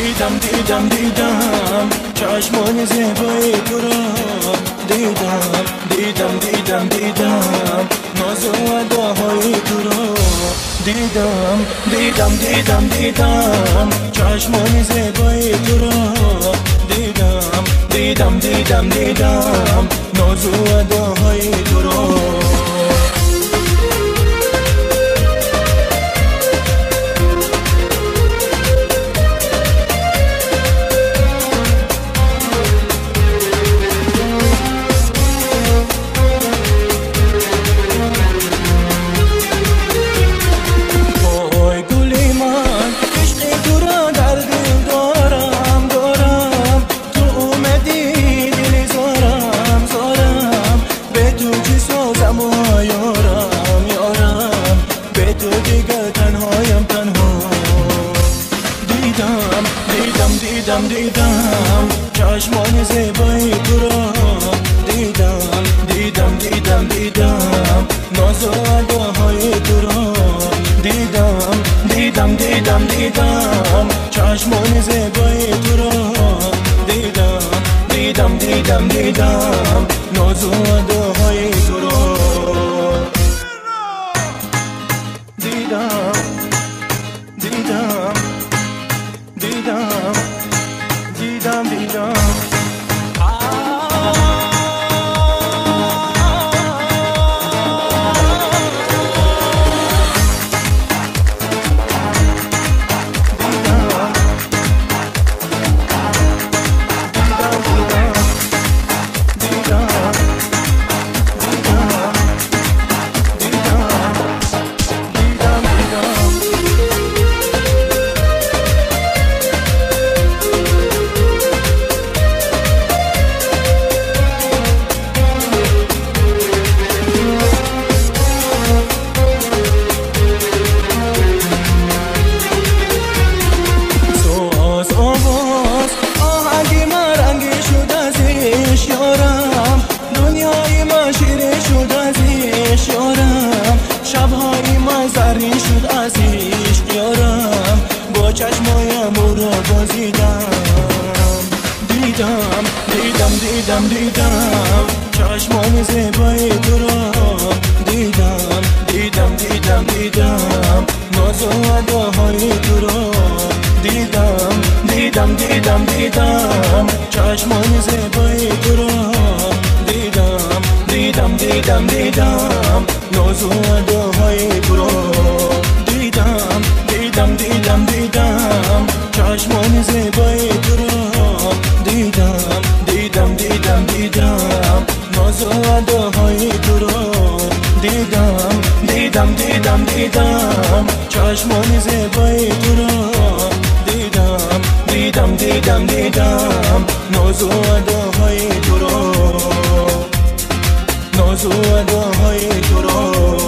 Дидам, дидам, дидам чашмони зебои туро. Дидам, дидам, дидам, дидам нозу адоҳои туро. Дидам, дидам, дидам, дидам чашмони зебои туро. Дидам, дидам, дидам, дидам нозу адоҳои туро. Дидам, дидам чашмони зебои туро. Дидам, дидам, дидам, дидам нозу адоҳои туро. Дидам, дидам, дидам, дидам чашмони зебои туро. Дидам, дидам, дидам, дидам нозу адоҳои туро. Дидам, дидам, дидам, дидам, дидам. Дидам, дидам, дидам, дидам чашмони зебои туро. Дидам, дидам, дидам, дидам нозу адоҳои туро. Дидам, дидам, дидам, дидам чашмони зебои туро. Дидам, дидам, дидам, дидам нозу адоҳои туро. Дидам, дидам, дидам, дидам чашмони зебои туро. Дидам, дидам, дидам, дидам нозу адоҳои туро. Дидам, дидам, дидам, дидам чашмони зебои туро. Дидам, дидам, дидам, дидам нозу адоҳои туро. Нозу адоҳои туро.